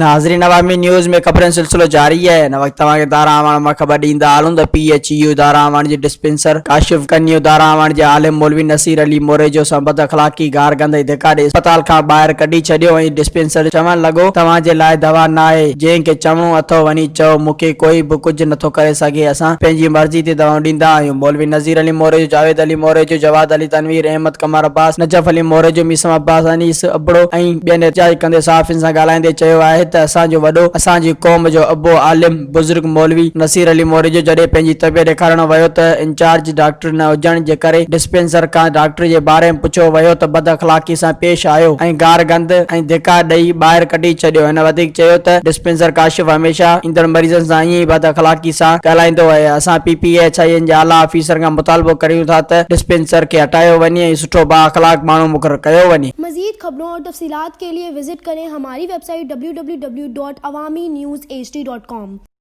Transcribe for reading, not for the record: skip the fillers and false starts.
ناظرين عوامي نيوز ۾ خبرن سلسلو جاري آهي هن وقت توهان کي دارا اعواڻ مان خبر ڏيندا هلون ته P H U Dara Awan جي ڊسپينسر ڪاشف ڪنيو دارا اعواڻ جي عالم مولوي نصير علي موريجو سان بداخلاقي گارگند ۽ ڌڪا ڏئي اسپتال کان ٻاهر ڪڍي ڇڏيو ۽ ڊسپينسر چوڻ لڳو توهان جي لاء دوا ناهي جنهن کي چوڻو اٿو وڃي چئو مون کي ڪوئي به ڪجهه نٿو ڪري سگهي اسان پنهنجي مرضي تي دوائون ڏيندا آهيون مولوي نظير علي موريجو جاويد علي موريجو جواد علي تنوير احمد قمر عباس نجف علي موريجو ميثم عباس انيس ابڙو ۽ ٻين احتجاج ڪندي صحافين سان ڳالهائيندي چيو آهي ته اسان جو وڏو، اسان جي قوم جو ابو عالم بزرگ مولوي نصير علي موريجو جڏهن پنهنجي طبيعت ڏيکارڻ ويو ته انچارج ڊاڪٽر نه هجڻ جي ڪري ڊسپينسر کان ڊاڪٽر جي باري ۾ پڇيو ويو ته بداخلاقي سان پيش آيو ۽ گار گند ۽ ڌڪا ڏئي ٻاهر ڪڍي ڇڏيو هن وڌيڪ چيو ته ڊسپينسر ڪاشف هميشه ايندڙ مريضن سان ائين ئي بداخلاقي سان ڳالهائيندو آهي اسان P P H I N جي اعليٰ آفيسرن کان مطالبو ڪريون ٿا ته ڊسپينسر کي هٽايو وڃي ۽ سٺو بااخلاق ماڻهو مقرر ڪيو وڃي. مزيد خبرون اور تفصيلات کے لئے وزٽ ڪرين ھماري website W W W dot Awami news H D dot com.